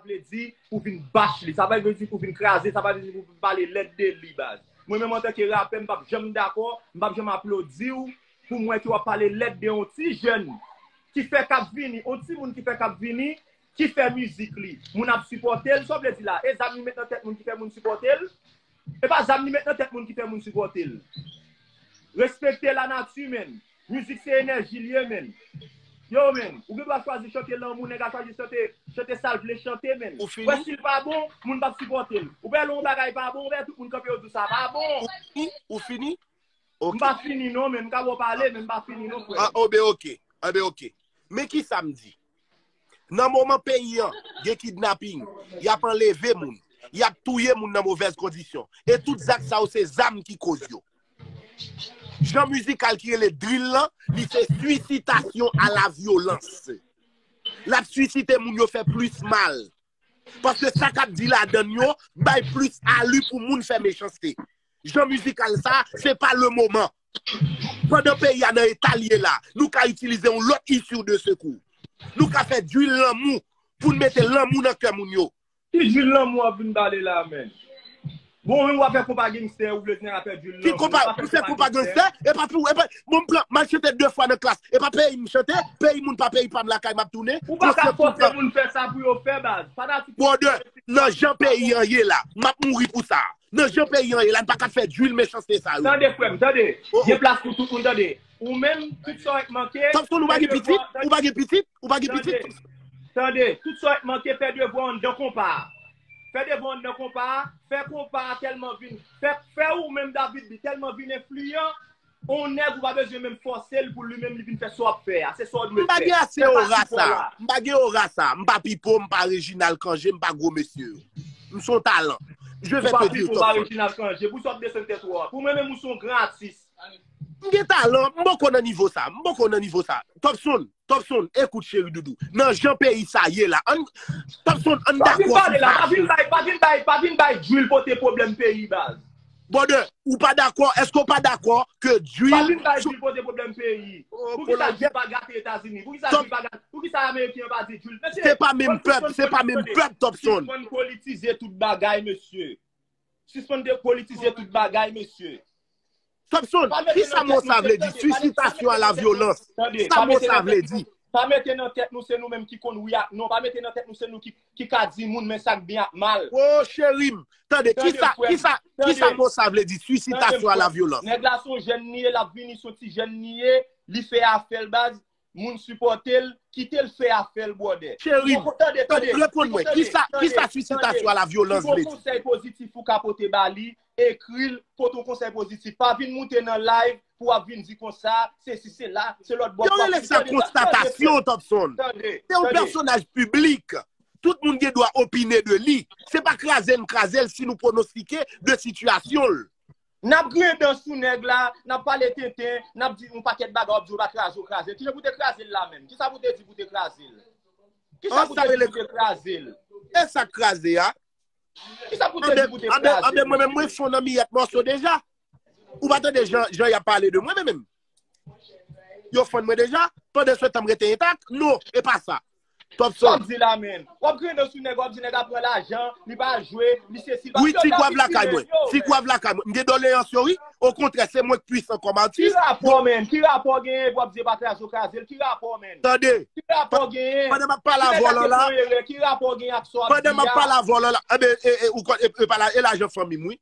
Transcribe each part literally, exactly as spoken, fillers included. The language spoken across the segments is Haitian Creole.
vle di pou vin bash li. Sa pa vle di pou vin kraze, sa pa vle di pou vin pale lèd de li, baz. Mwen menm antanke rapè, m p ap janm dakò, m p ap janm aplodi w pou m wè ke w ap pale lèd de yon ti jèn ki fè k ap vini, yon timoun ki fè k ap vini, ki fè mizik li. Moun ap sipòte l, sa w vle di la? E zam li met nan tèt moun ki fè moun sipòte l? E pa zam li met nan tèt moun ki fè moun sipòte l. Respekte lanati, menn. Mizik se enèji l ye, menn. Yo, menn, ou gen dwa chwazi chante lanmou, nèg la chwazi chante, chante sa l vle chante, menn. Ou fini? Wè, si l pa bon, moun p ap sipòte l. Ou wè, lè yon bagay pa bon, ou wè, tout moun kanpe, yo di w sa pa bon. Ou fini? Ou fini? M Ok. pa fini non, men m ka ba w pale, men m pa fini non, frè. Ah, oh, ben ok. Ah, ben ok. Men ki sa m di? Nan moman peyi an gen kidnaping, y ap anleve moun, y ap touye moun nan movèz kondisyon. E tout zak sa yo se zam ki koz yo. Jan mizikal ki rele drill lan, li se sisitasyon a la vyolans. L ap sisite moun yo fè plis mal. Paske sa k ap di ladann yo bay plis ali pou moun fè mechanste. Jan mizikal sa, se pa le moman. Pandan peyi a nan eta l ye la, nou ka itilize yon lòt issue de secours. Nou ka fè drill lanmou pou n mete lanmou nan kè moun yo. Ki drill lanmou w ap vin pale la, menn? Bon, menm w ap fè konpa gangstè, ou vle di nèg ap fè drill Ki lanmou, konpa, ou pa fè m fè konpa konpa gangstè? Gangstè, e pa pou, e pa, bon, m pran, m al chante de fwa nan klas, e pa peyi m chante, peyi moun pa peyi pa m lakay m ap tounen. Ou pa ka fòse moun fè sa pou yo fè, baz. Fanatik Brother, nan jan peyi an ye la, m ap mouri pou sa. Nan jan peyi an ye la, n pa ka fè drill mechanste sa yo. Tande, frè m, tande. Oh, oh. Gen plas pou tout moun, tande. Ou menm, tout sa w manke, Thompson, ou pa gen pitit? Ou pa gen pitit? Ou pa gen pitit? Tande, tout sa w manke, fè devwa w anndan konpa a. Fè devwa w anndan konpa a, fè konpa a tèlman vin, fè, fè ou menm David Lee tèlman vin enfliyan, on nèg ou pa bezwen menm fòse l pou li menm li vin fè sa w ap fè a. Se sa w dwe fè. M pa gen ase ora sa. M pa gen ora sa. M pa Pipo, m pa Reginald Cangé, m pa gwo mesye yo. M se yon talan. Je vais te dire, Thompson. Ou pa Pipo, pa Reginald Cangé. Pou sa w ap desann tèt ou a. Pou mwen menm, ou se yon gran atis. M gen talan, m poko nan nivo sa, m poko nan nivo sa. Thompson, Thompson, écoute chéri doudou. Nan jan peyi sa ye la, ann, Thompson, ann dakò sou sa. Pa vin pale la, pa vin bay, pa vin bay, pa vin bay drill pote pwoblèm peyi, baz. Brother, ou pa dakò? Èske w pa dakò ke drill Pa vin bay drill pote pwoblèm peyi. Poukisa drill pa gate Etazini? Poukisa drill pa gate? Poukisa Ameriken pa di drill? Se pa menm pèp, se pa menm pèp, Thompson. Sispann politize tout bagay, mesye. Sispann depolitize tout bagay, mesye. Thompson, ki sa mo sa vle di? Sisitasyon a la vyolans. Sa mo sa vle di? Pa mete nan tèt nou se nou menm ki konn wi ak non. Pa mete nan tèt nou se nou ki, ki ka di moun men sa k byen ak mal. Oh, cheri m. Tande, ki sa, ki sa, ki sa mo sa vle di? Sisitasyon a la vyolans. Nèg la se yon jèn li ye, l ap vini, se yon ti jèn li ye, li fè afè l baz. Moun sipòte l, kite l fè afè l, brother. Cheri m, tande, tande, reponn mwen, kisa, kisa sisitasyon a la vyolans vle di? Si gon konsèy pozitif ou ka pote ba li, ekri l, pote yon konsèy pozitif. Pa vin moute nan live pou w ap vin di konsa, sesi, sela, se lòt bò. Yo rele sa konstatasyon, Thompson. Se yon pèsonaj piblik. Tout moun gen dwa opine de li. Se pa kraze n kraze l si nou pwonostike de sitiyasyon l. N ap griyen dan sou nèg la, n ap pale tenten, n ap di yon pakèt bagay, w ap di w pa kraze, w kraze l. Kijan pou te kraze l la menm? Kisa pou te di pou te kraze l? Kisa pou te di pou te kraze l? E sa k kraze a? Kisa pou te di pou te kraze l? Anben, anben, mwen menm, mwen fon nan miyèt mòso deja. Ou pa tande jan, jan y ap pale de mwen menm? Yo fann mwen deja? Pandan se tan m rete entak? Non, e pa sa. Thompson. W ap di la menm. W ap griyen dan sou nèg, w ap di nèg ap pran lajan, li pa jwe, li sesi, li pa jwe. Wi, Ti Gwav lakay mwen. Ti Gwav lakay mwen. M gen doleyans yo, wi. Okontrè, se mwen k pwisan kòm atis. Ki rapò, menn? Ki rapò genyen pou w ap di e pa kraze w kraze l? Ki rapò, menn? Tande. Ki rapò genyen? Pandan m ap pale avè w la. Ki rapò genyen ak sa w ap di a? Pandan m ap pale avè w la, enben, e, e, ou konn, e, e pa la, e lajan fanmi m, wi.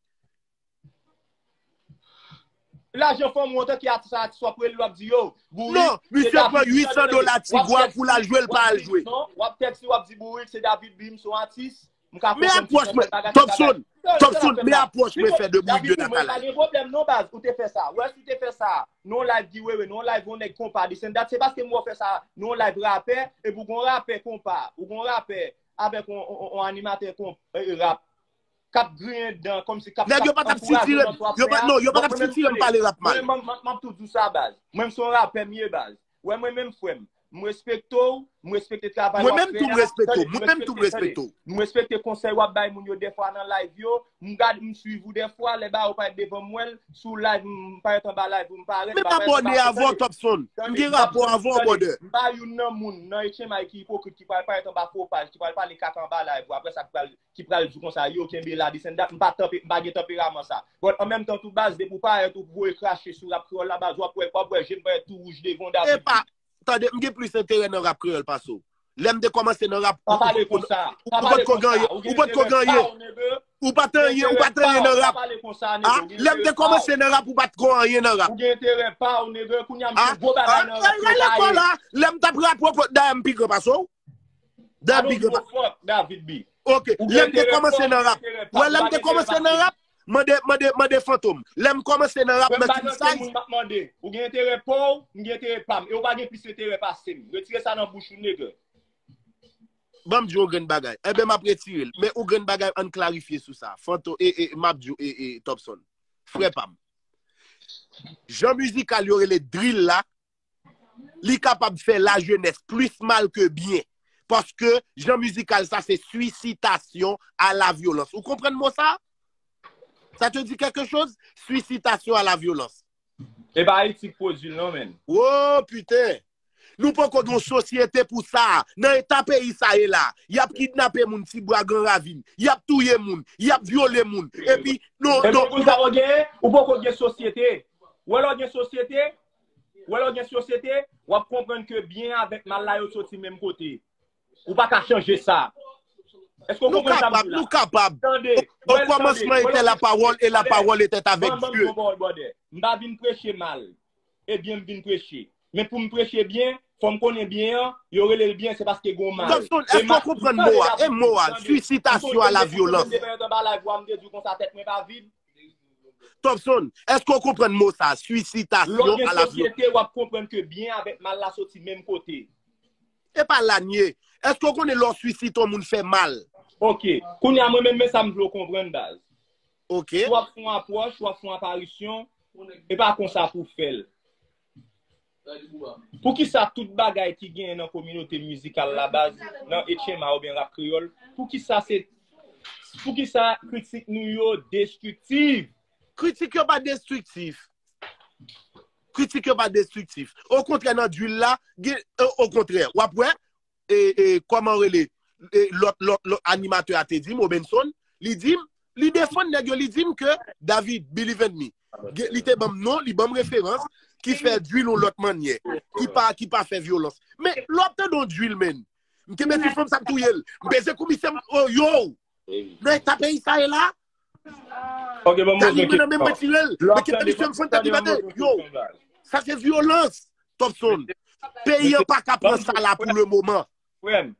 Lajan fanmi w antanke atis, atis w ap rele l, w ap di yo, Bourik, non, misye pran uit san dola Ti Gwav pou l al jwe, l pa al jwe. W ap tèks li, w ap di, Bourik, se David Bim, se yon atis. M ka konprann ti bagay, Thompson, Thompson, men apwòch mwen fè de Bourik de Natalay. Pa gen pwoblèm non, baz, ou te fè sa. Ou wè si w te fè sa nan yon live giveaway, nan yon live yon nèg konpa, this and that, se paske m wè w fè sa nan yon live rapè, epi w gon rapè konpa, ou gon rapè avèk yon, yon, yon animatè konp, e, rap. K ap griyen dan, kòmsi k ap, nèg yo pa t ap sitire m, yo pa, non, yo pa t ap sitire m pale rap mal. Mwen, mwen, mwen, m ap tou di w sa, baz. Mwen, m se yon rapè m ye, baz. Wè mwen menm, frè m. M respekte w, m respekte travay w ap fè a. Mwen menm tou m respekte w. Mwen menm tou m respekte w. M respekte konsèy w ap bay moun yo dèfwa nan live yo. M gad, m swiv ou dèfwa, lè ba ou parèt devan m wè l, sou live, m parèt anba live ou, m parèt, m pa parèt anba fo paj. Men m abòne avè w, Topson. M gen rapò avè w, brother. M pa youn nan moun nan H M I ki ipokrit, ki pral parèt anba fo paj, ki pral pale kaka anba live ou. Apre sa, ki pral ki pral di w konsa, yo, kenbe la, this and that, m pa tanpe, m pa gen tanperaman sa. But an menm tan tou, baz, depi w parèt, ou voye krache sou rap kreyòl la, baz, w ap wè, w ap wè je m parèt tou wouj devan w, David. Epa, tande, m gen plis enterè nan rap kreyòl pase w. Lè m te kòmanse nan rap, ou potko gen anyen, ou potko gen anyen. Ou pa t anyen, ou pa t anyen nan rap. A, lè m te kòmanse nan rap, ou pa t ko anyen nan rap. Ou gen enterè pa w, nègre, kounye a m fè gwo bagay nan rap yo. Lè m t ap rape, dayè m pi gran pase w. David B. Ok, lè m te kòmanse nan rap. Wè, lè m te kòmanse nan rap, mande, mande, mande Fantom. Lè m kòmanse nan rap nan King Size. Ou gen enterè pa w, m gen enterè pa m. E ou pa gen plis enterè pase m. Retire sa nan bouch ou, nègre. Ban m di w yon grenn bagay. Enben, m ap retire l. Men yon grenn bagay, ann klarifye sou sa. Fantom, e, e, m ap di w, e, e, Topson. Frè pa m. Jan mizikal yo rele drill la, li kapab fè lajenès plis mal ke byen. Paske jan mizikal sa se suicitation à la violence. Ou konprann mo sa? Ça te dit quelque chose? Suicitation à la violence. E pa Ayiti k pwodui l non, menn. Oh, piten! Nou poko gen yon sosyete pou sa. Nan eta peyi sa ye la, y ap kidnape moun Tibwa Gran Ravin, y ap touye moun, y ap vyole moun. Epi, non, non. Epi pou sa, ou gen, ou poko gen sosyete. Ou wè lè w gen sosyete, ou wè lè w gen sosyete, w ap konprann ke byen avèk mal la yo soti menm kote. Ou pa ka chanje sa. Èske w konprann sa m di w la? Nou kapab, nou kapab. Tande, au commencement était la parole et la parole était avec Dieu. M pa vin preche mal. Ebyen, m vin preche. Men pou m preche byen, fò m konnen byen an, yo rele l byen, se paske gon mal. Topson, èske w konprann mo a? E mo a, suicitation à la violence. M te parèt anba live ou a, m te di w konsa tèt mwen pa vid. Topson, èske w konprann mo sa, suicitation à la violence? Lè w gen sosyete, w ap konprann ke byen avèk mal la soti menm kote. E pa la n ye. Èske w konnen lè w suicide yon moun fè mal? Ok. Kounye a, mwen menm, men sa m vle w konprann, baz. Ok. Si w ap fè yon apwòch, w ap fè yon aparisyon, e pa konsa pou w fè l. Poukisa tout bagay ki genyen nan kominote mizikal la, baz, nan H M I oubyen rap kreyòl, poukisa se, poukisa kritik nou yo destriktif? Kritik yo pa destriktif. Kritik yo pa destriktif. Okontrè, nan drill la, gen, e, okontrè, w ap wè, e, e, kòman rele, e, lòt, lòt, lòt animatè a te di m, Obenson, li di m, li defann nèg yo, li di m ke David, believe in me, gen, li te ban m non, li ban m referans, ki fè drill yon lòt mannyè, ki pa, ki pa fè vyolans. Men, lè w ap tande yon drill, menn, m kenbe ti fanm sa m touye l, m peze kou misye, m, oh, yo! Nan eta peyi sa ye la, Ok, ban m poze yon kesyon. Mwen menm mwen tire l. Men ki te misye m fann tèt li pete. Yo, sa se vyolans, Topson. Peyi an pa ka pran sa la pou le moman. Frè m,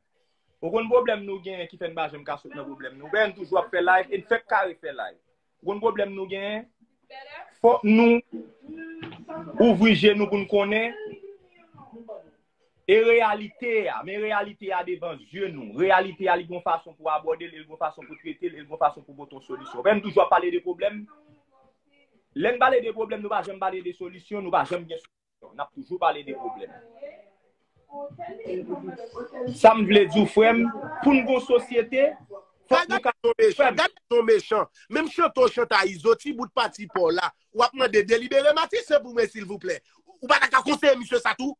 ou konn pwoblèm nou genyen ki fè n pa janm ka sot nan pwoblèm nou. Ou wè n toujou ap fè live e n fèk kare fè live. Ou konn pwoblèm nou genyen? Fòk nou ouvri je nou pou n konnen. E reyalite a, men reyalite a devan zye nou. Reyalite a, li gon fason pou abòde l, e l gon fason pou trete l, e l gon fason pou pote yon solisyon. Ou wè n toujou ap pale de pwoblèm. Lè n pale de pwoblèm, nou pa janm pale de solisyon, nou pa janm gen solisyon. N ap toujou pale de pwoblèm. Sa m vle di w, frè m, pou n gon sosyete, fòk nou ka, frè m. Gad yon mechan. Menm chante w chante a Izo, ti bout pati pa w la, w ap mande delibere Matisse pou mwen, silvouplè. Ou pa ta ka konseye misye sa tou?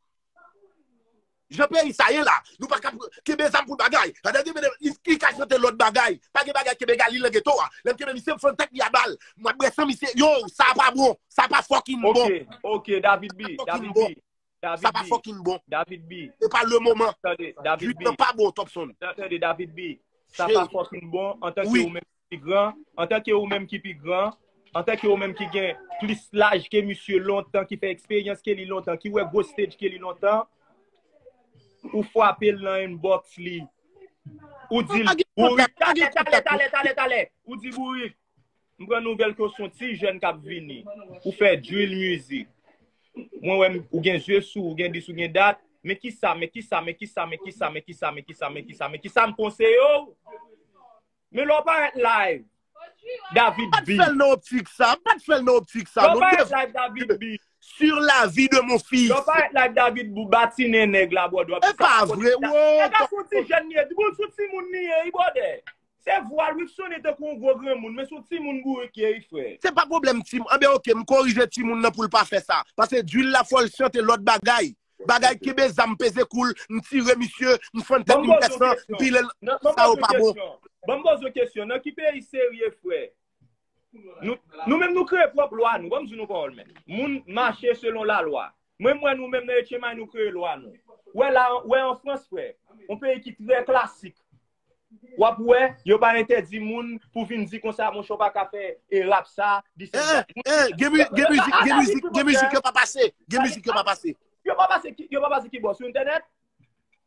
Jan peyi sa ye la, nou pa ka pr-, kenbe zam pou bagay. Gade, li, li ka chante lòt bagay. Pa gen bagay kenbe Gali nan geto a. Lè m kenbe misye, m fann tèt li a bal. M ap bwè san misye. Yo, sa pa bon. Sa pa fucking bon. Ok, ok, David B, David B, David B. Sa pa fucking bon. David B. Se pa le moman. Tande, David B. Drill nan pa bon, Topson. Tande, David B. Sa pa fucking bon. Antanke ou menm ki pi gran, antanke ou menm ki pi gran, antanke ou menm ki gen plis laj ke misye lontan, ki fè eksperyans ke li lontan, ki wè gwo stage ke li lontan, ou frape l nan inbox li. Ou di l, Bourik, talè, talè, talè, talè, talè. Ou di, Bourik, m pran nouvèl ke w se yon ti jèn k ap vini. Ou fè drill music. Mwen wè m, ou gen zye sou, ou gen dis, ou gen dat. Men kisa, men kisa, men kisa, men kisa, men kisa, men kisa, men kisa, men kisa m konseye w? Men lè w parèt live, David B. M pa t fè l nan optik sa, m pa t fè l nan optik sa, non. Lè w parèt live, David B. sur la vie de mon fils. Yo parèt la David Bou batinen nèg la bòdò. E pa vre, wo. Nèg la sou ti jèn li ye, di bon sou ti moun li ye, i bòdè. Se vwa l wi k sonnen tankou yon gwo granmoun, men sou ti moun bourik ye, wi frè. Se pa pwoblèm ti moun. Anben oke, m korije ti moun nan pou l pa fè sa. Paske djil la fò l chante lòt bagay. Bagay kenbe zam peze kou l, m tire misye, m fann tèt li, m kès lan, m pile l, sa yo pa bon. Ban m poze w kesyon, nan ki peyi serye frè? Nou, nou menm nou kreye pwòp lwa nou. Ban m di nou pawòl menm. Moun mache selon lalwa. Mwen m wè nou menm nan Etchenmay nou kreye lwa nou. Wè la, wè an Frans frè, yon peyi ki trè klasik. W ap wè, yo pa entèdi moun pou vin di konsa monchè w pa ka fè e rap sa, di se sa. Eh, gen mizik, gen mizik, gen mizik yo pa pase. Gen mizik yo pa pase. Yo pa pase ki, yo pa pase ki bò sou entènèt?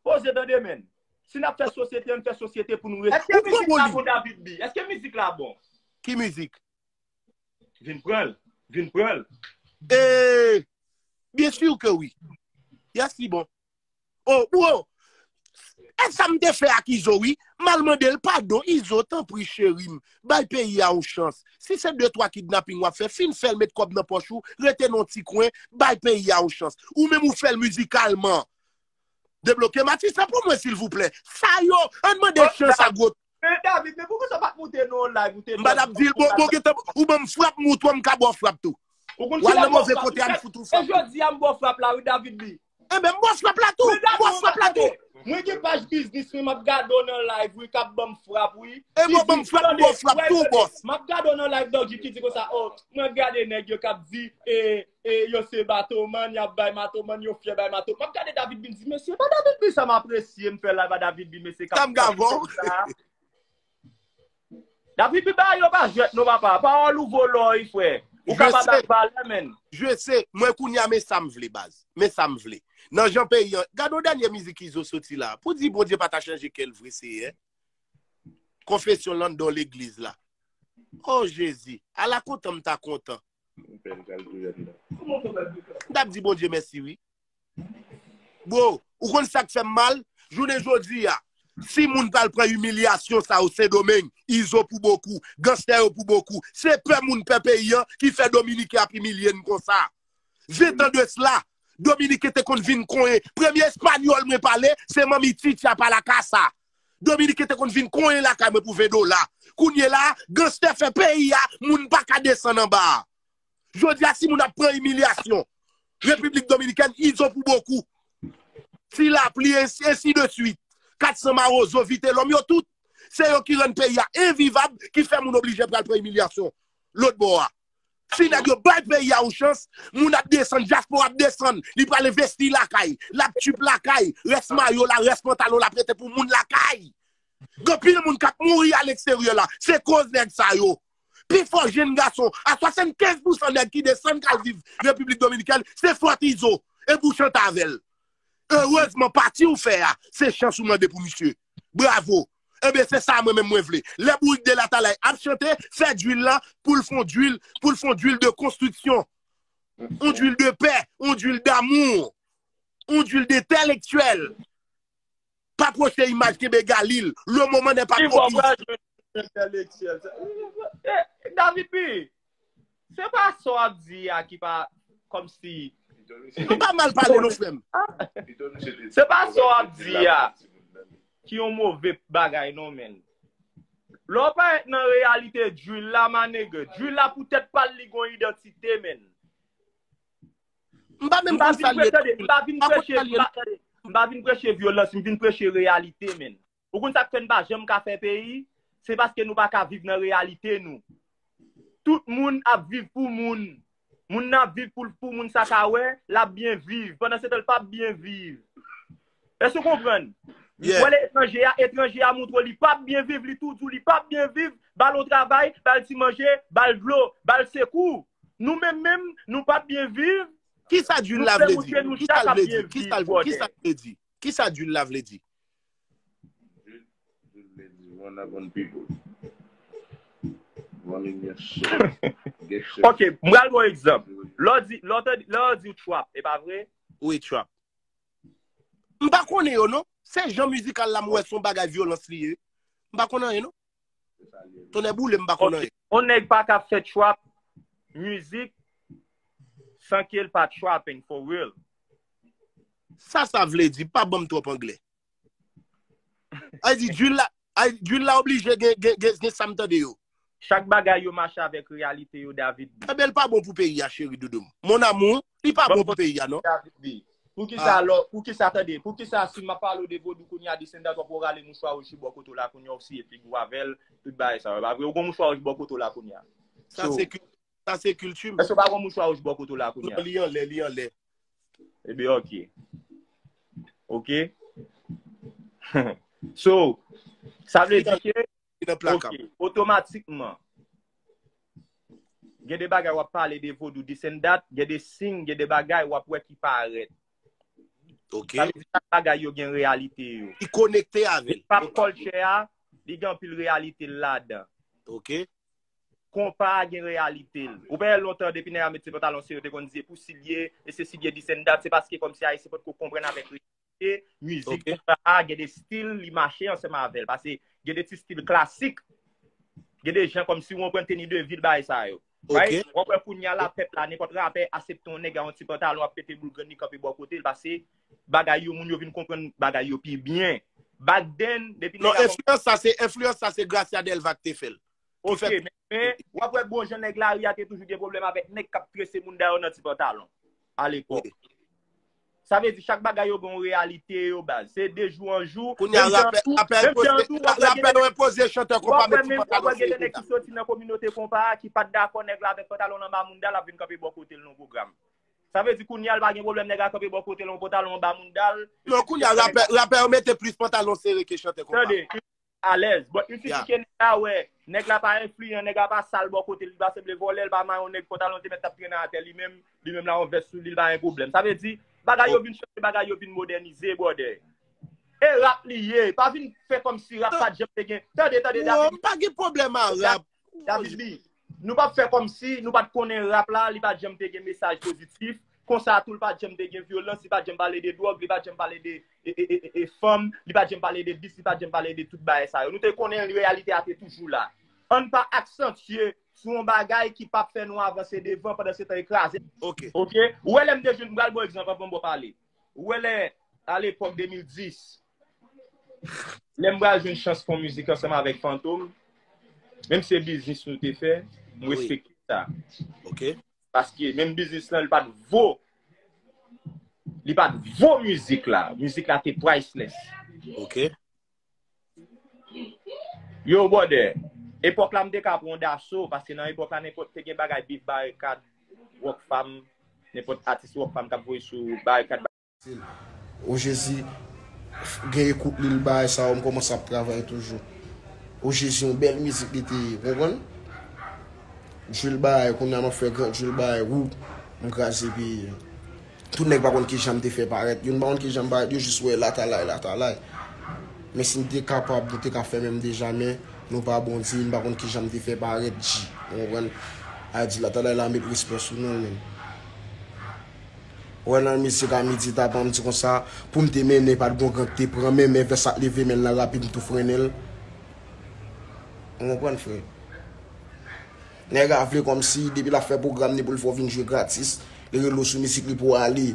Poze tande men. Si n ap fè sosyete, ann fè sosyete pou nou rete. Èske mizik la bon David B? Èske mizik la bon? Ki mizik? Vin pran l. Vin pran l. Eh, bien sûr que oui. Yes, li bon. Oh, bro. E sa m te fè ak Izo, wi. M al mande l padon, Izo, tanpri, cheri m. Bay peyi a yon chans. Si se de twa kidnaping w ap fè, fin fè l, met kòb nan pòch ou, rete nan yon ti kwen, bay peyi a yon chans. Ou menm ou fè l mizikalman. Debloke Matisse pou mwen, silvouplè. Sa yo, ann mande chans a gwo. Men David, men poukisa w pa t moute nan yon live ou te... M pa t ap di l, bon, bon, gentan, ou ban m frap, m ou twa, m ka ba w frap tou. Ou konn ki la bon frap. E jodi a m ba w frap la, wi, David B. Enben, m ba w frap la tou. M ba w frap la tou. Mwen gen paj biznis mwen, m ap gade w nan live, wi, k ap ban m frap, wi. E bon, ban m frap, m ba w frap tou, bòs. M ap gade w nan live, Doggy, ki di konsa, oh, mwen gade nèg yo k ap di, e, e, yo se matoman, y ap bay matoman, yo fyè bay mato. M ap gade David B, m di, mesye, pa David B sa m apresye, m fè live a David B, mesye, k ap frap konsa. David B ba yo pa jwèt non papa. Pawòl ou vo lò wi frè. Ou kapab ak valè menn. Je sais, mwen kounye a men sa m vle baz. Men sa m vle. Nan jan peyi an, gade yon dènye mizik Izo soti la. Pou di Bondye pa ta chanje kè l vre Seyè. Konfesyon landan legliz la. Oh Jezi, ala kontan m ta kontan. M t ap di Bondye mèsi wi. Bro, ou konn sa k fè m mal? Jounen jodi a, si moun pral pran imilyasyon sa yo Sendomeng, Izo pou bokou, ganstè yo pou bokou, se pè moun pè peyi an ki fè Dominiken ap imilye n konsa. Ven tan de sla, Dominiken te konn vin konyen. Premye espanyòl mwen pale, se manmi Chicha pa la casa. Dominiken te konn vin konyen lakay mwen pou ven dola. Kounye la, ganstè fè peyi a, moun pa ka desann anba a. Jodi a, si moun ap pran imilyasyon, Repiblik Dominikèn, Izo pou bokou. Ti Lapli, ensi, ensi de swit. Kat san Mawozo, Vitelòm, yo tout. Se yo ki rann peyi a envivab, ki fè moun oblije pral pran imilyasyon lòt bò a. Si nèg yo bay peyi a yon chans, moun ap desann, dyaspora ap desann, li pral envesti lakay, l ap tchip lakay, rès mayo la, rès pantalon l ap rete pou moun lakay. Gen anpil moun k ap mouri aleksteryè la, se koz nèg sa yo. Pi fò jenn gason, a swasannkenz pousan nèg ki desann k al viv Repiblik Dominikèn, se fòt Izo, e pou chante avè l. Erezman, pati w fè a, se chans ou mande pou misye. Bravo! Enben, se sa mwen menm mwen vle. Lè Bourik de Latalay ap chante, fè djwil la pou l fè yon djwil, pou l fè yon djwil de konstriksyon. Yon djwil de pè, yon djwil damou, yon djwil de entèlektyèl. Pa pwoche imaj kenbe Galil. Le moment n'est pas propice. David B, se pa sa w ap di a ki pa kòmsi. Nou pa mal pale non frè m. Se pa sa w ap di a ki yon move bagay non menn. Lè w parèt nan reyalite djwil la, my nigga, djwil la pou tèt pa l li gon idantite menn. M pa menm konn sa l ye. M pa vin preche, m pa vin preche vyolans, m vin preche reyalite menn. Ou konn sa k fè n pa janm ka fè peyi? Se paske nou pa ka viv nan reyalite nou. Tout moun ap viv pou moun. Moun nan ap viv pou, pou moun sa ka wè, l ap byen viv. Pandan se tan l p ap byen viv. Èske w konprann? Ou wè etranje a, etranje a montre w li p ap byen viv, li tou di w li p ap byen viv, ba l yon travay, ba l ti manje, ba l dlo, ba l sekou. Nou menm menm, nou p ap byen viv. Kisa djwil la vle di? Kisa l vle di? Kisa l vle di? Kisa djwil la vle di? Djwil vle di one upon people. One in your shit. Get your... Ok, m pral ba w egzanp. Lè w di, lè w di trap, e pa vre? Wi, trap. M pa konnen yo non. Se jan mizikal la m wè se yon bagay vyolans li ye. M pa konnen anyen non. Tonnè boule m pa konnen anyen. Yon nèg pa ka fè trap mizik San ke l pa trapping for real. Sa sa vle di, pa ban m twòp anglè. Ay di, drill la, ay, drill la oblije gen, gen, gen, gen sa m tande yo. Chak bagay yo mache avèk reyalite yo, David B. Ebyen, l pa bon pou peyi a, cheri doudou m. Mon amour, li pa bon pou peyi a, non. David B. Poukisa lò, poukisa tande, poukisa si m ap pale w de vodou kounye a, Descendant, w ap rale mouchwa wouj ki bò kote w la kounye a, w siye figi w avè l, tout bagay sa yo. Pa vre, ou gon mouchwa wouj bò kote w la kounye a. Sa se ki, sa se kilti m. Èske w pa gon mouchwa wouj bò kote w la kounye a? Li anlè, li anlè. Ebyen, ok. Ok. So, sa vle di ke, Li nan plaka. Ok, otomatikman, gen de bagay w ap pale de vodou, this and that, gen de siy, gen de bagay w ap wè ki parèt. Ok. Sa vle di chak bagay yo gen reyalite yo. Li konekte avè l. Hip hop culture a, li gen anpil reyalite ladan. Ok. Konpa a gen reyalite l. Ou pa wè lontan depi nèg a met ti pantalon serye, te konn di e pou si l ye, e se si l ye, this and that, se paske kòmsi Ayisyen potko konprann avèk reyalite mizik konpa a, gen de stil li mache ansanm avè l. Paske gen de ti stil klasik, gen de jan kòmsi w konprann teni de vil bagay sa yo. Right? W ap wè kounye a la pèp la, nenpòt rapè aksepte yon nèg a yon ti pantalon ap pete boul grenn li kanpe bò kote l, paske bagay yo, moun yo vin konprann bagay yo pi byen. Back then, depi Non, nèg a enfliyans sa se, enfliyans sa se Gracia Delva ki te fè l. Ok, men, men w ap wè bon jan nèg lari a te toujou gen pwoblèm avèk nèg k ap trese moun dayò nan ti pantalon alepòk. Sa vle di chak bagay yo gen yon reyalite yo baz. Se de jou an jou. Kounye a rapè rapè rapè yo enpoze chantè konpa met ti pantalon gen de nèg ki soti nan kominote konpa a ki pa t dakò nèg la avèk pantalon l anba mounda l ap vin kanpe bò kote l nan pwogram. Sa vle di kounye a l pa gen pwoblèm nèg la kanpe bò kote l yon pantalon anba mounda l. Non, kounye a rapè rapè yo mete plis pantalon sere ke chantè konpa. Tande, alèz. But, yon ti pike nèg la wè, nèg la pa enfliyan, nèg la pa sal bò kote l, li pa sanble vòlè, l pa mayon nèg, pantalon te mèt t ap trennen atè li menm, li menm la yon vès sou li, l pa gen pwoblèm. Sa vle di, bagay yo vin chanje, bagay yo vin modènize, brother. E rap li ye, pa vin fè kòmsi rap pa t janm te gen. Tande, tande, David. M pa gen pwoblèm a rap. David B, nou p ap fè kòmsi nou pa t konnen rap la, li pa t janm te gen mesaj pozitif. Konsa tou, li pa t janm te gen vyolans, li pa t janm pale de dwòg, li pa t janm pale de e, e, e, e, e, fanm, li pa t janm pale de bis, li pa t janm pale de tout bagay sa yo. Nou te konnen reyalite a te toujou la. Ann pa aksantye sou yon bagay ki p ap fè nou avanse devan pandan se tan e kraze. Ok. Ok? Ou wè lè m te jwenn, m pral ba w egzanp anvan m ba w pale. Ou wè lè, alepòk de mil dis, lè m pral jwenn chans fè yon mizik ansanm avèk Fantom, menm se biznis nou te fè, m respekte sa. Ok. Paske menm biznis lan, li pa t vo, li pa t vo mizik la. Mizik la te priceless. Ok. Yo, brother, epòk la m te ka pran daso, paske nan epòk la nenpòt te gen bagay bif barikad, Rockfam, nenpòt atis Rockfam k ap voye sou barikad. O Jezi, gen ekout li, l bay sa yo, m kòmanse ap travay toujou. O Jezi, yon bèl mizik li te ye, konprann? Jil bay, kounye a m ap fè gran Jil bay, woup, m kraze peyi a. Tout nèg pa konn kijan m te fè parèt. Youn pa konn kijan m parèt, yo jis wè latalay, latalay. Men si n te kapab, nou te ka fè menm deja, men nou pa Bondye, n pa konn kijan m te fè parèt, G. Ou konprann? A di latalay la met respè sou non l menm. Ou wè nan mizik a midi tapan, m di konsa, pou m te mennen, pa t gon gran k te pran men, men vès ap leve, men l nan rapid, m tou frennen l. Ou konprann, frè? Nèg a vle kòmsi depi l ap fè pwogram ni pou l fè w vin jwe gratis, li rele w sou mizik li pou w ale.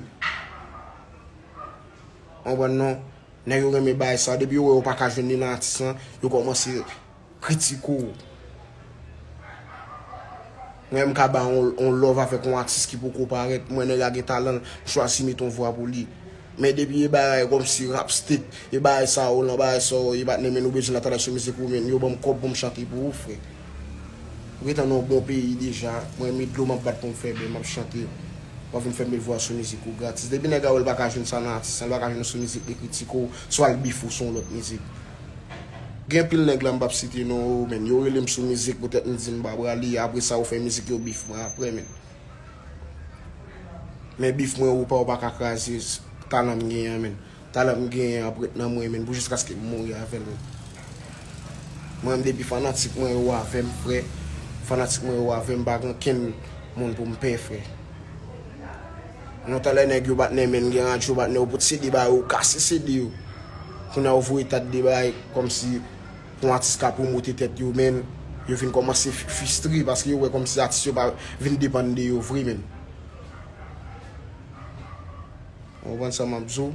Konprann non? Nèg yo renmen bay sa, depi yo wè yo pa ka jwenn li nan atis lan, yo kòmanse kritike w. Mwen menm m ka ba yon, yon love avèk yon atis ki poko parèt, m wè nèg la gen talan, m chwazi mete yon vwa pou li. Men depi e bagay kòmsi rap state, e bagay sa yo lan, bagay sa yo, e patnè men nou bezwen latalay sou mizik ou men, yo ban m kòb pou m chante pou ou, frè. Ou gentan nan yon bon peyi deja, mwen met dlo m ap bat pou m fè bè, m ap chante. W ap vin fè m met vwa sou mizik ou gratis. Depi nèg la wè l pa ka jwenn sa nan atis lan, l pa ka jwenn sou mizik li kritike w, swa l bif ou sou yon lòt mizik. Gen anpil nèg la m p ap site non yo, men yo rele m sou mizik poutèt m di m pa prale, apre sa yo fè mizik yo bif mwen apre, men. Men bif mwen ou pa, ou pa ka kraze talan m genyen an, men. Talan m genyen an ap ret nan mwen, men, pou jiskaske m mouri avè l, men. Mwen menm, depi fanatik mwen yo avè m, frè, fanatik mwen yo avè m, pa gen okenn moun pou m pè, frè. Nan tan lè nèg yo patnè men, gen radyo patnè, yo pot C D ba yo, yo kase C D yo. Kounye a yo voye ta de bagay kòmsi pou yon atis ka pwomote tèt yo, men yo vin kòmanse f-, fristre paske yo wè kòmsi atis yo pa vin depann de yo vre, men. Ou konprann sa m ap di w?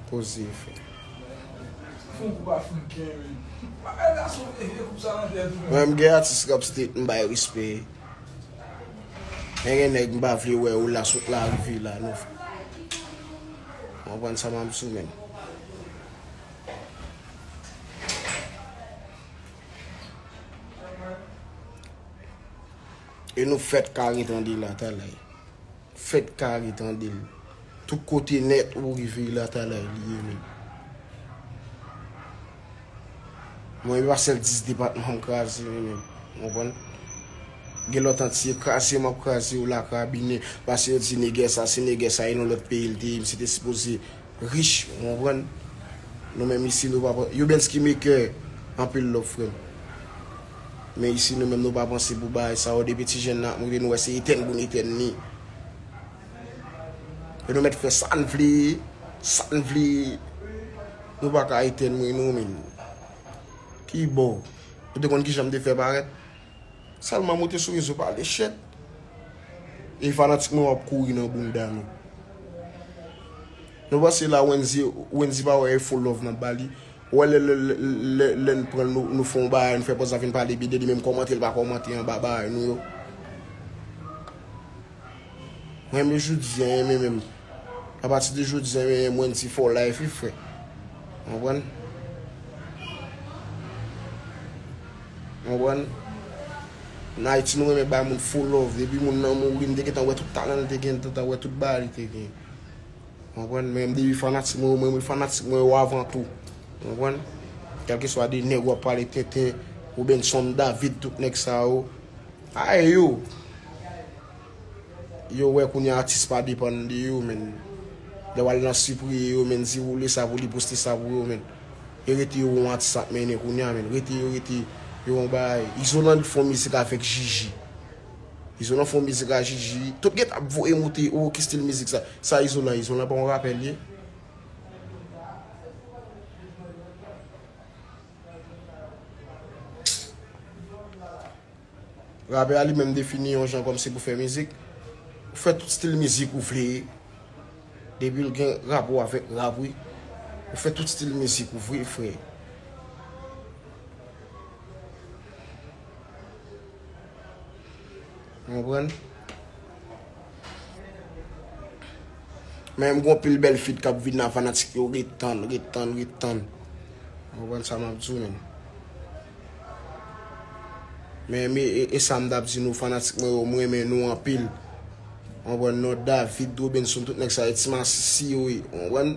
Koze fè. Fon koup Afriken, wi. Bagay gason vye, vye koup sa nan tèt ou. Mwen, m gen atis k ap state, m bay respè. Men gen nèg m pa vle wè yo la sot la rive la, non. Ou konprann sa m ap di w, menn. E nou fèt kare tande l atalay. Fèt kare tande l. Tout kote nèt ou rive l atalay li ye, menn. Mwen, e pa sèl dis depatman m kraze, menn. Ou konprann? Gen lòt antye kraze m ap kraze yo la, karabinen. Paske yo di nègè sa, se nègè sa, e nan lòt peyi l te ye, misye te sipoze rich, ou konprann? Nou menm isi, nou pa pran. Yo Bensky Maker, anpil love, frè m. Men isi, nou menm, nou pa panse pou bagay sa yo. Depi ti jèn nan ap moute, nou wè se etèn pou n etèn li. E nou mèt fè sa n vle, sa n vle. Nou pa ka etèn mwen, non, menn. Ki bò? Ou te konn kijan m te fè parèt? Sèlman moute sou rezo pale shit. E fanatik mwen w ap kouri nan bounda nou. Nou panse la Wendy, Wendy pa wè e fo love n ap ba li. Ou wè lè, lè, lè, lè, lè n pran l, nou, nou fè yon bagay, nou fè pòz la vin pale byen de li, menm kòmante l pa kòmante anba bagay nou yo. Mwen menm jodi a, men menm. Apati de jodi a, men mwen di for life, wi, frè. Ou konprann? Ou konprann? Nan Ayiti, nou renmen bay moun fo love. Depi moun nan mouri, m te gentan wè tout talan li te gen, m te gentan wè tout bagay li te gen. Ou konprann? Men m depi fanatik mwen yo, mwen, mwen fanatik mwen yo avan tou. Ou konprann? Kèlkeswa de nèg w ap pale tenten, Robenson David, tout nèg sa yo. Ay yo! Yo wè kounye a atis pa depann de yo, menn. Lè w al nan sipriye yo, menn, di woule sa pou li, poste sa pou yo, menn. E rete yo yon atis ap mennen kounye a, menn. Rete yo, rete yo yon bagay. Izolan fè yon mizik avèk Jiji. Izolan fè yon mizik ak Jiji. Tout gen t ap voye moute, o, ki stil mizik sa? Sa Izolan, Izolan pa yon rapè li ye? Rapè a li menm defini yon jan kòmsi pou fè mizik. Ou fè tout stil mizik ou vle. Depi l gen rapò avèk rap, wi. Ou fè tout stil mizik ou vle, frè. Ou konprann? Men m gon pil bèl feat k ap vin la, fanatik yo ret tann, ret tann, ret tann. Ou konprann sa m ap di w, menn? Men, men e, e sa m t ap di nou, fanatik mwen yo, m renmen nou anpil. Ou konprann? Non David, Robenson, tout nèg sa, e ti masisi yo ye. Ou konprann?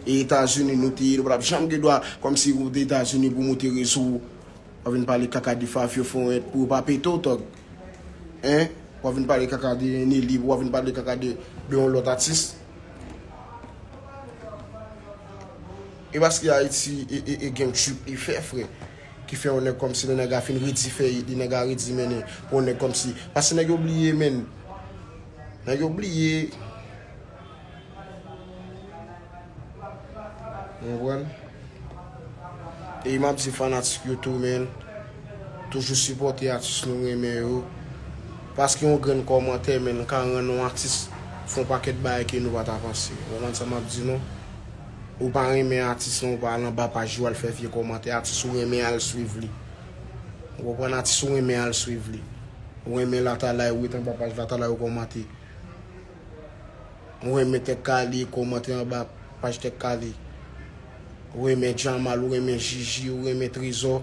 E Etazini nou te ye, nou pa t ap janm gen dwa, kòmsi ou te Etazini pou moute rezo. W ap vin pale kaka de Fabio Foret pou yo pa pete w, tòg. Hein? W ap vin pale kaka de Nelly, w ap vin pale kaka de, de yon lòt atis. E paske Ayiti e, e, e gen yon trip li fè, frè. Ki fè yon nèg kòmsi lè nèg a fin redi fè, li nèg a redi mennen pou yon nèg kòmsi. Paske nèg yo bliye, menn. Nèg yo bliye. Ou konprann? E m ap di fanatik yo tou, menn, toujou sipòte atis nou renmen yo. Paske yon grenn kòmantè, menn, ka rann yon atis fè yon pakèt bagay ke nou pa ta panse. Ou konprann sa m ap di nou? Ou pa renmen atis lan, ou pa al anba paj yo al fè vye kòmantè. Atis ou renmen, al swiv li. Ou konprann? Atis ou renmen, al swiv li. Ou renmen Latalay, ou ret anba paj Latalay, ou kòmante. Ou renmen Tèk Kale, kòmante anba paj Tèk Kale. Ou renmen Jamal, ou renmen Jiji, ou renmen Trezò.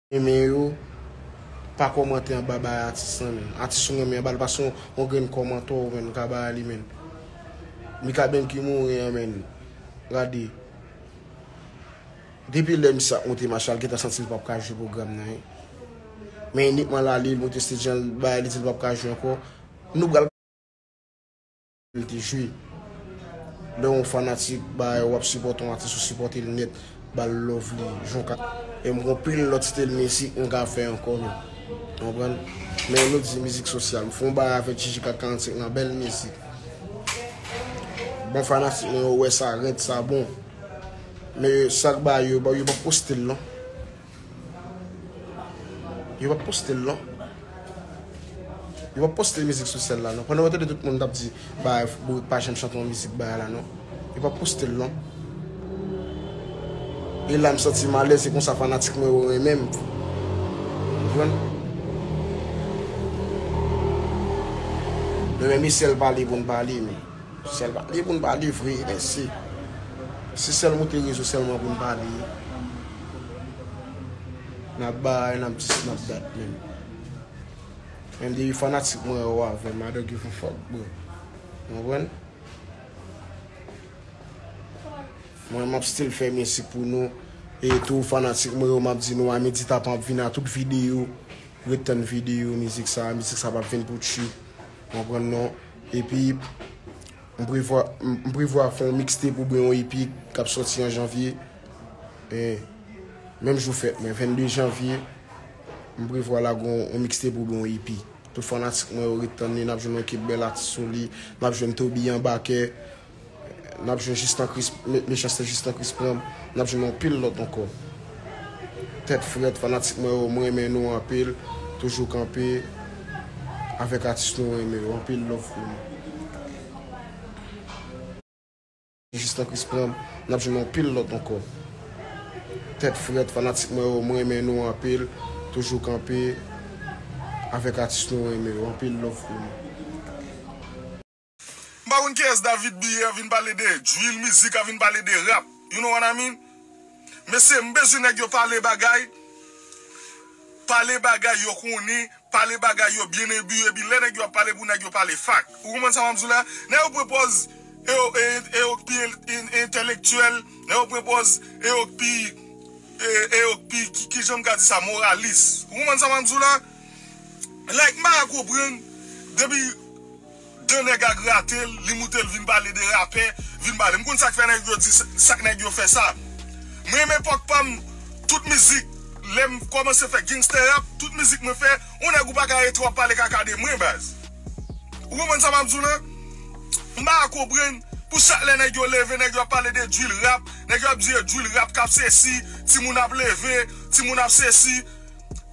Renmen yo, pa kòmante anba bagay atis lan, menn. Atis ou renmen, ba l pase yon, yon grenn kòmantè, menn, ka ba li, menn. Mikaben ki mouri an, menn. Gade. Depi lè misye ap monte mach la, l gentan santi l p ap ka jwe pwogram nan, wi. Men inikman l ale, l monte stage an, l bay, li di l p ap ka jwe ankò. Nou pral li te jwe. Lè yon fanatik, bay, w ap sipòte yon atis, ou sipòte l nèt, ba l love li, jan w ka. E m gon pil lòt stil mizik m ka fè ankò, menn. Ou konprann? Men nou di mizik sosyal. M fè yon bagay avèk Jiji kat karannsenk lan, bèl mizik. Bon fanatik mwen yo wè sa rèd, sa bon. Men sa k ba yo, yo p ap poste l non. Yo p ap poste l non. Yo p ap poste mizik sou sèl la non. Pandan w tande tout moun t ap di, ba, Bourik pa janm chante yon mizik ba la non. Yo p ap poste l non. E la m santi m alèz, se konsa fanatik mwen yo renmen m. Konprann? Yo menm e sèl pale pou n pale, men sèl pale pou n pale vre, men se, se sèl moute rezo sèlman pou n pale. N ap bay, n ap dis, n ap dat menm. Menm depi fanatik mwen yo avè m, I don't give a fuck, bro. Ou konprann? Mwen, m ap still fè mizik pou nou. E tou, fanatik mwen yo, m ap di nou, Amedy Tap ap vin a tout videyo. Ret tann videyo, mizik sa, mizik sa p ap vin pou tchwi. Ou konprann non? Epi, m prevwa, m, m prevwa fè yon mixtape oubyen yon E P k ap sòti an janvye. E, menm jou fèt mwen, vennde janvye, m prevwa lage yon, yon mixtape oubyen yon E P. Tout fanatik mwen yo ret tann li, n ap jwenn yon ekip bèl atis sou li, n ap jwenn Toby Anbakè, n ap jwenn Jistan Chris, Me-, Mechanste Jistan Chris Pranm, n ap jwenn yon pil lòt ankò. Tèt frèt, fanatik mwen yo, mwen renmen nou anpil, toujou kanpe avèk atis nou renmen yo, anpil love pou nou. Jistan Chris Pranm, n ap jwenn yon pil lòt ankò. Tèt frèt, fanatik mwen yo, mwen renmen nou anpil, toujou kanpe avèk atis nou renmen yo, anpil love pou nou. M pa konn kiyès David Biye a vin pale de drill mizik, a vin pale de rap. You know what I mean? Mesye, m bezwen nèg yo pale bagay, pale bagay yo konnen, pale bagay yo byen ebi, epi lè nèg yo ap pale pou nèg yo pale fak. Ou konprann sa m ap di w la? Nèg yo pran pòz e yo, e, e yo k pi en-, en-, entèlektyèl, nèg yo pran pòz e yo k pi, e, e yo k pi, ki, ki jan m ka di sa, moralis. Ou konprann sa m ap di w la? Like, m pa ka konprann, depi dan nèg a grate l, li moute l vin pale de rapè, vin pale. M konn sa k fè nèg yo di sa, sa k nèg yo fè sa. Mwen, men epòk pa m, tout mizik, lè m kòmanse fè gangsta rap, tout mizik mwen fè, yon nèg ou pa ka rete w ap pale kaka de mwen, baz. Ou konprann sa m ap di w la? M pa ka konprann, pou chak lè nèg yo leve, nèg yo ap pale de drill rap, nèg yo ap di e drill rap k ap sesi, timoun ap leve, timoun ap sesi.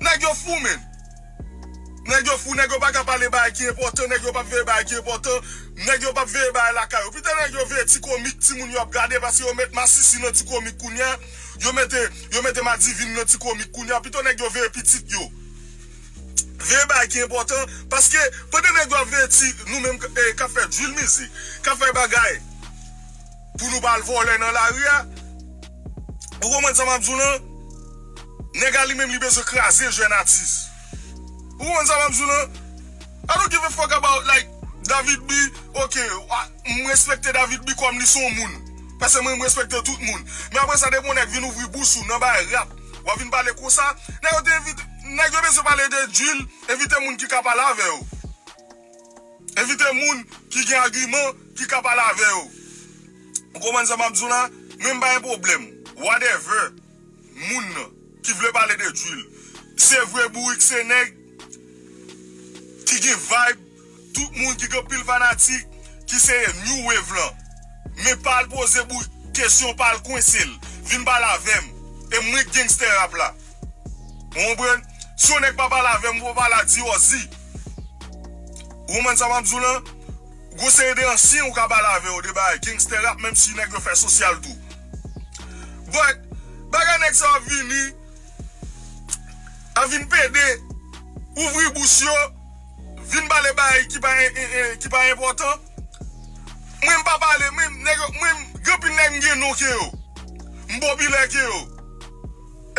Nèg yo fou, men. Nèg yo fou, nèg yo pa ka pale bagay ki enpòtan, nèg yo p ap veye bagay ki enpòtan, nèg yo p ap veye bagay lakay yo. Pito nèg yo veye ti komik timoun yo ap gade, paske yo met masisi nan ti komik kounye a, yo mete, yo mete madivin nan ti komik kounye a. Pito nèg yo veye pitit yo. Veye bagay ki enpòtan, paske pandan nèg yo ap veye ti, nou menm, eh, k ap fè drill mizik, k ap fè bagay, pou nou pa al vòlè nan lari a. Ou konprann sa m ap di w lan? Nèg la li menm li bezwen kraze jèn atis. Ou konprann sa m ap di w lan? I don't give a fuck about, like, David B, ok, a, m respekte David B kòm li se yon moun. Paske mwen, m respekte tout moun. Men apre sa, depi yon nèg vin ouvri bouch ou nan bay rap, w ap vin pale konsa, nèg yo te envite, nèg yo bezwen pale de drill, envite moun ki ka pale avè yo. Envite moun ki gen agiman, ki ka pale avè yo. Ou konprann sa m ap di w la? Mwen m pa gen pwoblèm. Whatever. Moun nan ki vle pale de drill. Se vre Bourik se nèg ki gen vibe. Tout moun ki gen pil fanatik, ki se new wave lan. Men pa al poze Bourik kesyon, pa al kwense l. Vin pale avè m. E mwen k gangsta rap la. Ou konprann? Si yon nèg pa pale avè m, ou pa pale a Diorzi. Ou konprann sa m ap di w lan? Gwo seri de ansyen ou ka pale avè yo de bagay gangsta rap, menm si nèg yo fè sosyal tou. But, bagay nèg sa yo ap vini, ap vin pede, ouvri bouch yo, vin pale bagay ki pa en-, en-, en-, ki pa enpòtan. Mwen, m pa pale, mwen, nèg yo, mwen, gen anpil nèg m gen non ke yo. M popilè ke yo.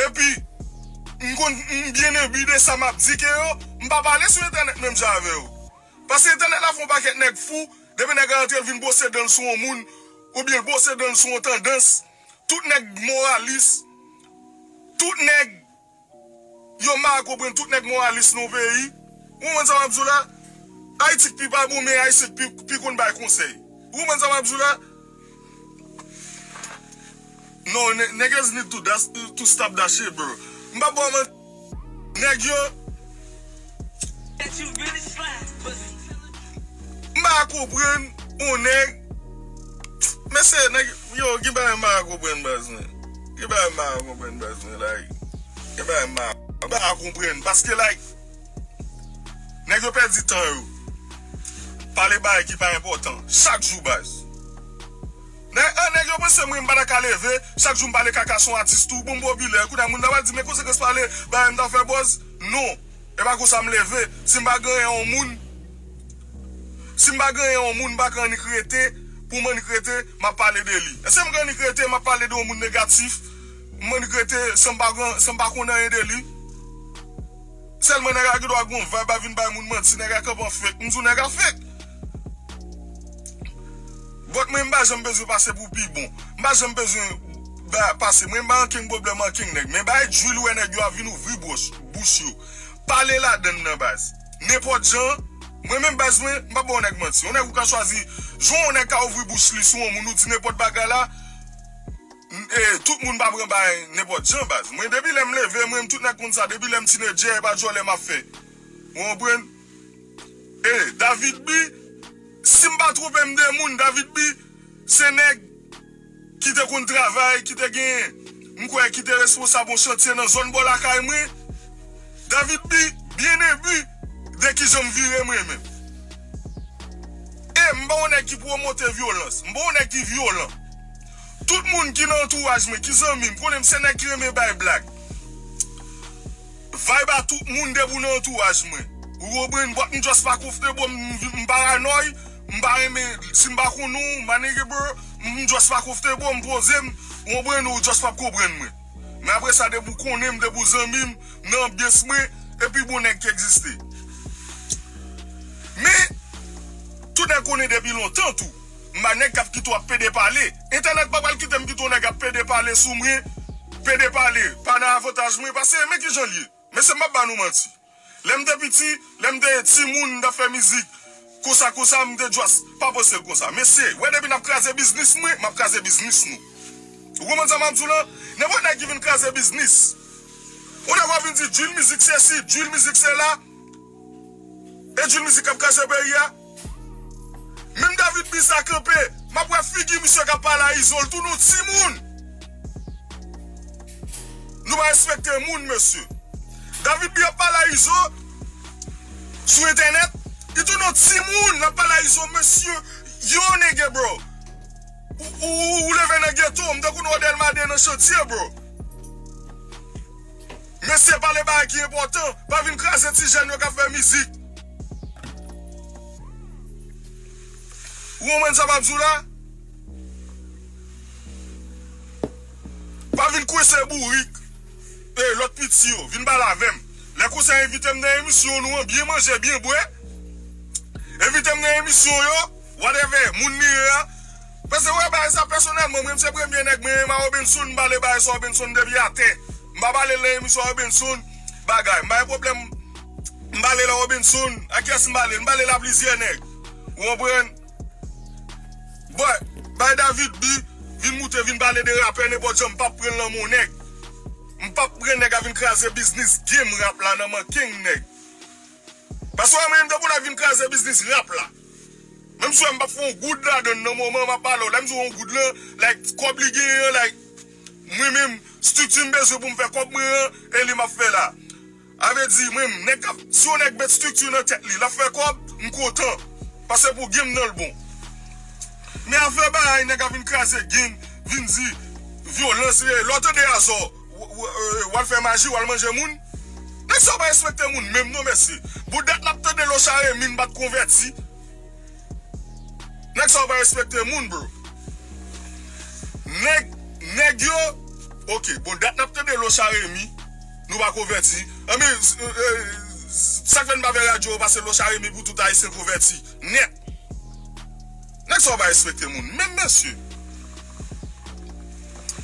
Epi, m konn, m byen enbi de sa m ap di ke yo, m pa pale sou entènèt menm jan avè yo. Paske entènèt la fè yon pakèt nèg fou, depi nèg la rantre, l vin bwose dan l sou yon moun, oubyen l bwose dan l sou yon tandans, tout nèg moralis, tout nèg, yo m pa konprann, tout nèg moralis nan yon peyi. Ou konprann sa m ap di w la? Ayiti k pi pa bon, men Ayisyen k pi, pi konn bay konsèy. Ou konprann sa m ap di w la? No, n-, niggas need to, that's, to stop that shit, bro. M pa ba w manti. Nèg yo, m pa konprann yon nèg. Mesye, nèg yo, gen bagay m pa konprann, baz, mwen. Gen bagay m pa konprann, baz, mwen, like. Gen bagay m pa Mwen pa ka konprann. Paske, like, nèg yo pèdi tan yo. Pale bagay ki pa enpòtan. Chak jou, baz. Nèg, ah, nèg yo panse mwen m pa ta ka leve. Chak jou m pale kaka sou atis tou. Bon, m popilè. Kounye a, moun nan pral di, men konsekans pale bagay m ta fè buzz. Non. E pa konsa m leve. Si m pa genyen yon moun, si m pa genyen yon moun, m pa ka annik rete, pou m annik rete, m ap pale de li. Èske m ka annik rete, m ap pale de yon moun negatif, m annik rete, san m pa gen, san m pa konn anyen de li? Sèlman nèg la gen dwa gen yon vibe, a vin bay moun manti, nèg la kanpe an fake. M di w nèg la fake. But mwen, m pa janm bezwen pase pou pi bon. M pa janm bezwen ba, pase. Mwen, m pa ankenn pwoblèm ankenn nèg. Men bay djil wè nèg yo ap vin ouvri bouch, bouch yo. Pale ladann nan, baz. Nenpòt jan, mwen menm, baz, mwen, m pa ba yon nèg manti. Yon nèg ou ka chwazi, jan yon nèg ka ouvri bouch li sou yon moun, ou di nenpòt bagay la, n-, e, tout moun pa pran bagay nenpòt jan, baz. Mwen, depi lè m leve, mwen, tout nèg konn sa, depi lè m tinedjè, e pa djòlè m ap fè. Ou konprann? E, David B, si m pa twonpe m de moun, David B, se nèg ki te konn travay, ki te gen, m kwè, ki te responsab yon chantye nan zòn bò lakay mwen. David B, byen enbi de kijan m vire mwen menm. E m pa yon nèg ki pwomote vyolans, m pa yon nèg ki vyolan. Tout moun ki nan antouraj mwen, ki zanmi m, konnen m se nèg ki renmen bay blag. Vibe a tout moun depi w nan antouraj mwen. Ou konprann, but m just pa konfte bro, m, m paranòy, m pa renmen, si m pa konn ou, my nigga bro, m just pa konfte bro, m poze m, ou konprann, ou just p ap konprann mwen. Men apre sa, depi w konnen m, depi w zanmi m, nan anbyans mwen, e pi bon nèg ki egziste. Men, tout nèg konnen depi lontan tou, m pa nèg k ap kite w ap pede pale. Entènèt pa pral kite m kite yon nèg ap pede pale sou mwen, pede pale, pa nan avantaj mwen, paske men kijan l ye. Mesye, m p ap ba nou manti. Lè m te piti, lè m te timoun, m t ap fè mizik. Konsa, konsa, m te just pa panse l konsa. Mesye, wè depi n ap kraze biznis mwen, m ap kraze biznis nou. Ou konprann sa m ap di w lan? Nenpòt nèg ki vin kraze biznis. Yon nèg w ap vin di, Djil Mizik sesi, Djil Mizik sela. E Djil Mizik k ap kraze peyi a. Menm David B sa kanpe, m ap wè figi misye k ap pale a Izo, l tounen yon timoun. Nou pa respekte moun, mesye. David B ap pale a Izo sou entènèt, li tounen yon timoun, l ap pale a Izo, mesye, yo, nèg, bro. Ou, ou, ou leve nan geto, m tankou nou Delma de nan chantye, bro. Mesye, pale bagay ki enpòtan, pa vin kraze ti jèn yo k ap fè mizik. Ou konprann sa m ap di w la? Pa vin kwense bourik. E, lòt piti yo, vin pale avè m. Lè konsa, envite m nan emisyon nou an, byen manje, byen bwè. Envite m nan emisyon yo, whatever, moun li ye a. Paske wè bagay sa pèsonèlman, mwen, m se premye nèg mwen renmen a Robinson, m pale bagay sa Robinson depi atè. M pa pale l nan emisyon Robinson, bagay. M pa gen pwoblèm, m pale l a Robinson, a kiyès m pale l? M pale l a plizyè nèg. Ou konprann? But, bay David B vin moute, vin pale de rapè nenpòt jan, m p ap pran l nan men yon nèg. M p ap pran nèg a vin kraze biznis game rap la nan men kenn nèg. Paske mwen menm, depi w vin kraze biznis rap la. Menm si w wè m p ap fè yon goud ladan l nan moman m ap pale w, lè m di w yon goud lan, like, kòb li genyen an, like, mwen menm, estrikti m bezwen pou m fè kòb mwen an, e li m ap fè la. A vle di, mwen menm, nèg k ap, si yon nèg met estrikti nan tèt li, l ap fè kòb, m kontan. Paske pou game nan l bon. Men afè bagay, nèg ap vin kraze game, vin di, vyolans, e, lè w tande Azò, w, w, e, w al fè maji, w al manje moun. Nèg sa yo pa respekte moun menm non, mesye. Bon, dat n ap tande Lochard Remy n pa t konvèti. Nèg sa yo pa respekte moun, bro. Nèg, nèg yo, ok, bon, dat n ap tande Lochard Remy, nou pa konvèti. Anben, e, e, sa k fè n pa fè radyo yo, paske Lochard Remy pou tout Ayisyen konvèti nèt. Nèg sa yo pa respekte moun menm, mesye.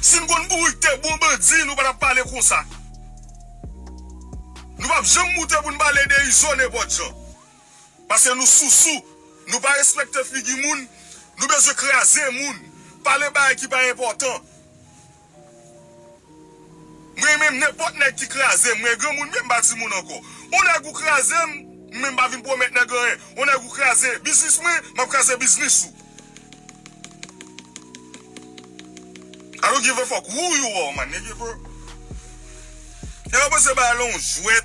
Si n konn bourik te bon bandi, nou pa t ap pale konsa. Nou p ap janm moute pou n pale de Izo nenpòt jan. Paske nou sousou, nou pa respekte figi moun, nou bezwen kraze moun, pale bagay ki pa enpòtan. Mwen menm, nenpòt nèg ki kraze m, mwen granmoun, men m pa timoun ankò. Yon nèg ou kraze m, mwen m pa vin pwomèt nèg anyen. Yon nèg ou kraze biznis mwen, m ap kraze biznis ou. I don't give a fuck who you are, my nigga, bro. Nèg yo panse bagay la yon jwèt.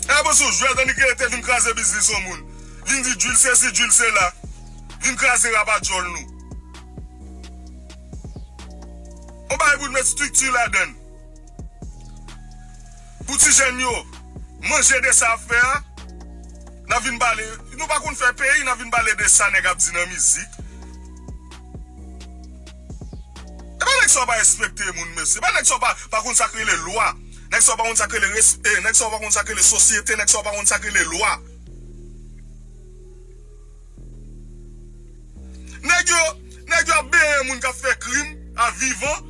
Nèg yo panse yon jwèt, annik rete vin kraze biznis yon moun. Vin di djwil sesi, djwil sela. Vin kraze rapadjòl nou. Yon bagay pou n met estrikti ladan l. Pou ti jèn yo manje de sa y ap fè a, n a vin pale. Nou pa konn fè peyi, n a vin pale de sa nèg ap di nan mizik. E pa nèg sa yo pa respekte moun, mesye. E pa nèg sa yo pa, pa konn sa k rele lwa. Nèg sa yo pa konn sa k rele res-, eh, nèg sa yo pa konn sa k rele sosyete, nèg sa yo pa konn sa k rele lwa. Nèg yo, nèg yo ap benyen moun k ap fè krim a vivan.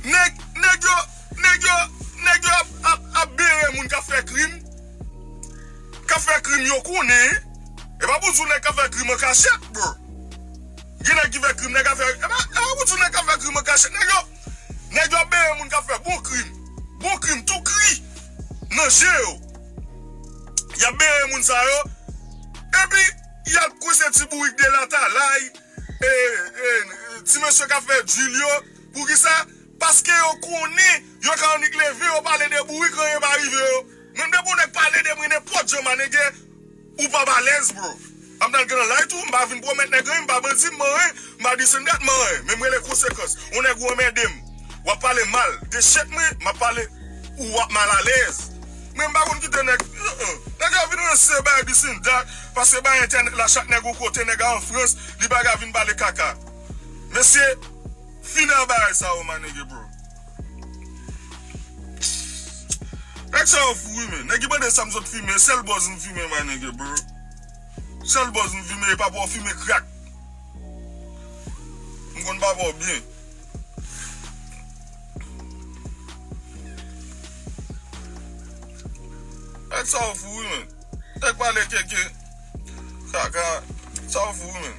Nèg, nèg yo, nèg yo, nèg yo ap, ap, ap benyen moun k ap fè krim. K ap fè krim yo konnen. E pa pou di w nèg k ap fè krim an kachèt, bro. Gen nèg ki fè krim, nèg ap fè, e pa, e pa pou di w nèg k ap fè krim an kachèt. Nèg yo, nèg yo ap benyen moun k ap fè bon krim. Bon krim, tou kri nan je yo. Y ap benyen moun sa yo. Epi, y ap kwense ti bourik de latalay, e, e, ti mesye k ap fè djwil yo. Poukisa? Paske yo konnen, yo ka annik leve, yo pale de bourik, anyen pa rive yo. Menm depi yon nèg pale de mwen nenpòt jan, manege, ou p ap alèz, bro. M ap nan gran lay tou, m pa vin pwomèt nèg anyen, m pa bandi, m anyen, m pa this and that, m anyen. Men m rele konsekans. Yon nèg ou anmède m, w ap pale mal de chèf mwen, m ap pale, ou w ap mal alèz. Men m pa konn kite nèg, uh-uh. Nèg yo vin ranse bay this and that, paske bay entènèt la, chak nèg yon kote, nèg a an Frans, li pa ka vin pale kaka. Mesye, fini ak bagay sa yo, manege, bro. Nèg sa yo fou, wi, men. Nèg ki mande sa m sot fimen, sèl bòz m fimen, manege, bro. Sèl bòz m fimen, e papa w fimen krak. M konn papa w byen. Nèg sa yo fou, wi, men. Nèg pale keke, kaka, sa yo fou, wi, men.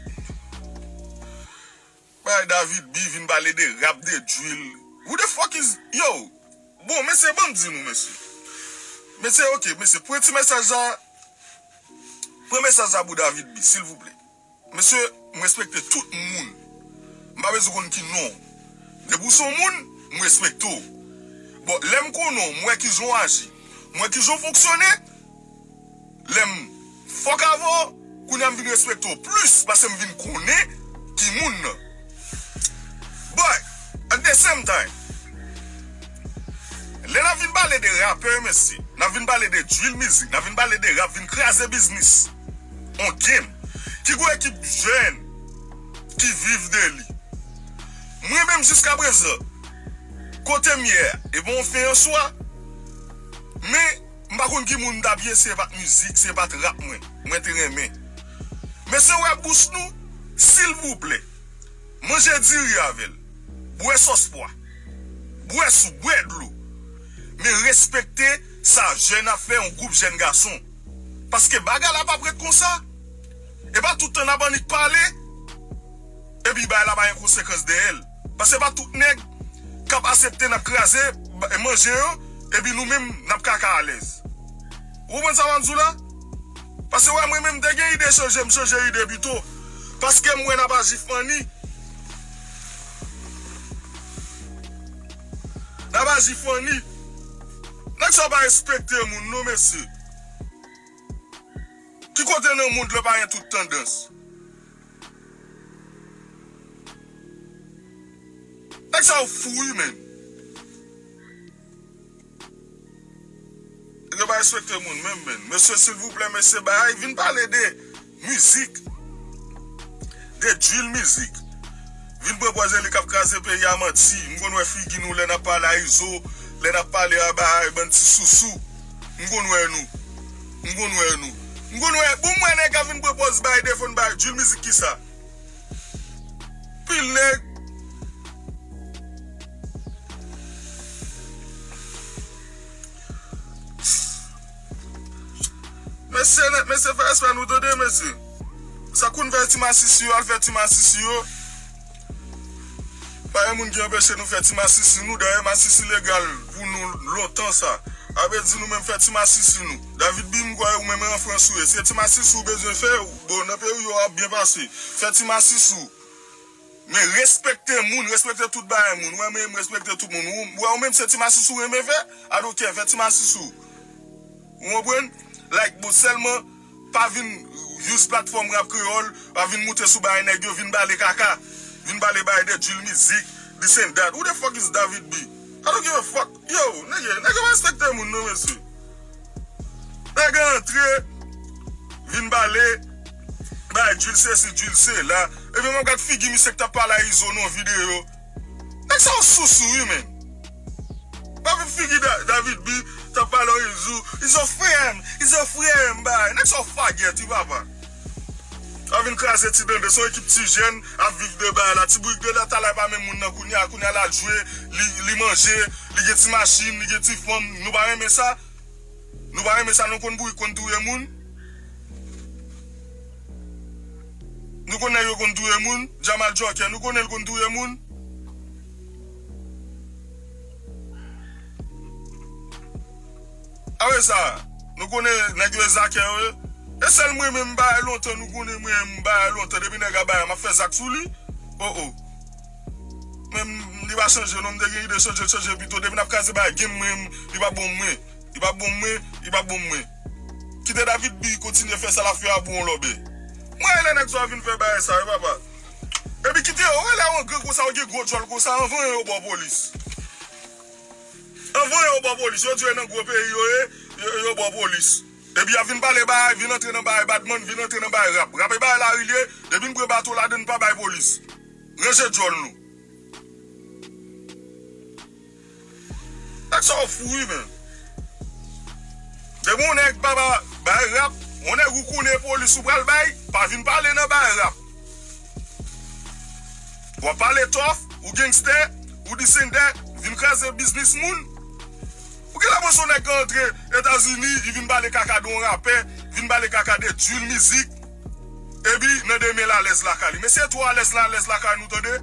Bay David B vin pale de rap, de drill. Who the fuck is, yo? Bon, mesye, ban m di nou, mesye. Mesye, ok, mesye, pran ti mesaj la. Pran mesaj la pou David B, silvouplè. Mesye, m respekte tout moun. M pa bezwen konn ki non. Depi w se yon moun, m respekte w. Bon, lè m konnen w, m wè kijan w aji, m wè kijan w fonksyone, lè m fòk avè w, kounye a m vin respekte w plis, paske m vin konnen ki moun nan. But, at the same time, lè n ap vin pale de rapè, mesye, n ap vin pale de drill music, n ap vin pale de rap, vin kraze biznis. On game. Ki gwo ekip jèn ki viv de li. Mwen menm jiskaprezan, kote m ye a, e bon, fen an swa. Men, m pa konn ki moun m t ap ye, se pa t mizik, se pa t rap mwen, mwen te renmen. Men se wè bouch nou, silvouplè. Manje diri avè l. Bwè sòs pwa. Bwè soup, bwè dlo. Men respekte sa jèn ap fè, yon gwoup jèn gason. Paske bagay la p ap ret konsa. E pa tout tan n ap annik pale, epi bagay la pa gen konsekans dèyè l. Paske pa tout nèg k ap aksepte n ap kraze, ba-, manje yo, epi nou menm, n ap kaka alèz. Ou konprann sa m ap di w la? Paske wè, mwen menm, m te gen ide chanje, m chanje ide pito. Paske m wè n ap aji funny. N ap aji funny. Nèg sa yo pa respekte moun, non, mesye. Ki kote nan mond lan pa gen tout tandans? Nèg sa yo fou, wi, menn. Nèg yo pa respekte moun menm, menn. Mesye, silvouplè, mesye, bay, vin pale de mizik, de drill mizik. Vin pran pòz li k ap kraze peyi a, manti. M konn wè figi nou lè n ap pale a Izo, lè n ap pale a bay, bann ti sousou. M konn wè nou. M konn wè nou. M konn wè, bon, m wè nèg ap vin pran pòz bay, defann bay drill mizik, kisa? Pil nèg. Mesye nèt, mesye, fè respè nou, tande, mesye. Sa konn fè ti masisi yo, al fè ti masisi yo. Pa gen moun ki anpeche nou fè ti masisi nou. Dayè, masisi legal pou nou lontan sa. Sa vle di nou menm fè ti masisi nou. David B, m kwè ou menm an Frans ou ye. Se ti masisi ou bezwen fè, bon, nan peyi w yo ap byen pase. Fè ti masisi w. Men respekte moun, respekte tout bagay moun. Wè, men respekte tout moun. Ou, wè, ou menm se ti masisi ou renmen fè, I don't care, fè ti masisi ou. Ou konprann? Like, bon, sèlman pa vin use platfòm rap kreyòl, pa vin moute sou bagay nèg yo, vin pale kaka, vin pale bagay de drill mizik, this and that. Who the fuck is David B? I don't give a fuck. Yo, nèg, nèg yo pa respekte moun, non, mesye. Nèg antre, vin pale, bay drill sesi, drill sela. Epi m ap gad figi misye k t ap pale a Izo nan yon videyo. Nèg sa yo sousou, wi, men. Pa vin figi Da- David B t ap pale a Izo. Izo frè m, Izo frè m, bay. Nèg sa yo fagèt, wi, papa. A vin kraze ti dande, se yon ekip ti jèn ap viv de bagay la. Ti bourik de la, talè pa menm moun nan kounye a, kounye a l al jwe, li, li manje, li gen ti machin, li gen ti fanm. Nou pa renmen sa. Nou pa renmen sa, nou konn bourik konn touye moun. Nou konn nèg yo konn touye moun. Jamal Joker, nou konnen l konn touye moun. Apre sa, nou konnen nèg yo e zakè yo ye. E sèl mwen menm m bay lontan, nou konnen mwen m bay lontan. Depi nèg a bay, m ap fè zak sou li. Oh, oh. Men m, li pa chanje, non, m te gen ide chanje, l chanje pito. Depi n ap kraze bay game mwen, li pa bon mwen. Li pa bon mwen, li pa bon mwen. Kite David B kontinye fè sa l ap fè a pou yon lòbè. Mwen, lè nèg sa vin fè bagay sa, wi, papa. Epi kite yo, wè lè yon gran konsa, yo gen gwo djòl konsa, anvoye yo bò polis. Anvoye yo bò polis, yo di yo nan gwo peyi yo ye, yo, yo bò polis. Epi y ap vin pale bagay, vin antre nan bagay badman, vin antre nan bagay rap. Rap e bagay lari l ye, depi n pran bato ladann pa bay polis. Ranje djòl nou. Nèg sa yo fou wi men. Depi yon nèg pa ba bay rap, yon nèg ou konnen polis ou pral bay, pa vin pale nan bay rap. W ap pale tòf, ou gangstè, ou this and that, vin kraze biznis moun. Ou gen laprès yon nèg ka antre Etazini, li vin pale kaka de yon rapè, vin pale kaka de drill mizik. Epi nan demen l alèz lakay li. Mesye twò alèz la, alèz lakay nou tande.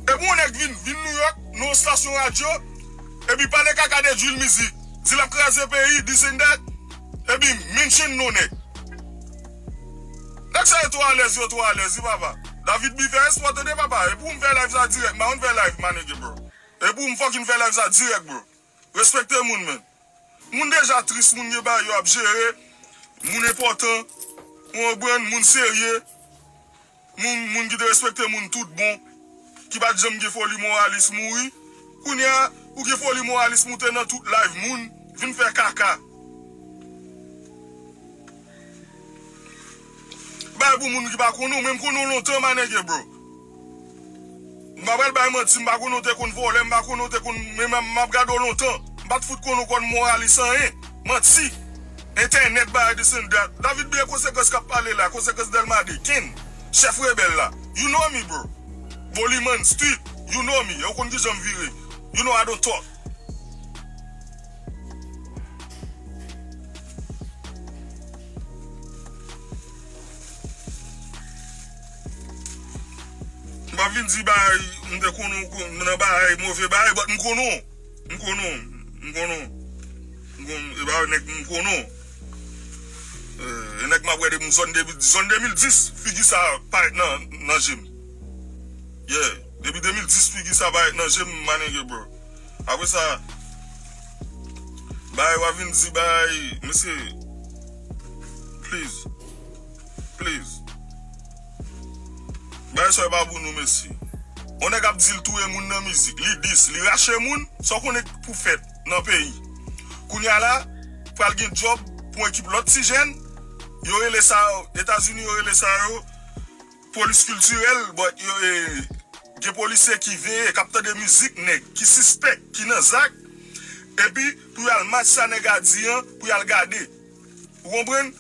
Epi yon nèg vin, vin Nouyòk, nan yon stasyon radyo, epi pale kaka de drill mizik. Di l ap kraze peyi, this and that. Epi mention non nèg. Nèg sa yo twò alèz, yo twò alèz, wi papa. David B fè espò tande papa. E pou m fè live sa dirèk, m pa konn fè live, my nigga, bro. E pou m fucking fè live sa dirèk, bro. Respekte moun, men. Moun deja tris, moun gen bagay yo ap jere. Moun enpòtan. Ou konprann, moun serye. Moun, moun ki te respekte moun tout bon. Ki pa t janm gen foli moralis mouri. Kounye a, ou gen foli moralis moute nan tout live moun. Vin fè kaka. Bay pou moun ki pa konnen w, men m konnen w lontan, my nigga, bro. M pa pral bay manti, m pa konnen w te konn vòlè, m pa konnen w te konn, men m, m ap gade w lontan. M pa t fout konnen w konn moralis anyen. Manti. Entènèt, bagay this and that. David B, konsekans k ap pale la, konsekans Delma de, Ken, chèf rebèl la. You know me, bro. Boliman Street, you know me. E w konn kijan m vire. You know I don't talk. M pa vin di bagay, m te konnen w kon- nan bagay, move bagay, but m konnen w. M konnen w. M konnen w. M konnen w. E bagay nèg m konnen w. Eh, e nèg m ap wè depi m zòn de mil dis, zòn de mil dis, figi sa parèt nan, nan je m. Yeah. Depi de mil dis, figi sa parèt nan je m, my nigga, bro. Apre sa, bagay w ap vin di bagay, mesye, please, please. Bagay sa yo pa pou nou, mesye. Yon nèg ap di l touye moun nan mizik, li dis, li rache moun, sa w konnen k pou fèt nan peyi. Kounye a la, pral gen djòb pou ekip lòt ti jèn, yo rele sa, Etazini yo rele sa yo, polis kiltirèl, but yo, eh, gen polisye ki veye, k ap tande mizik nèg, ki sispèk, ki nan zak, epi pou y al match sa nèg a di an, pou y al gade. Ou konprann?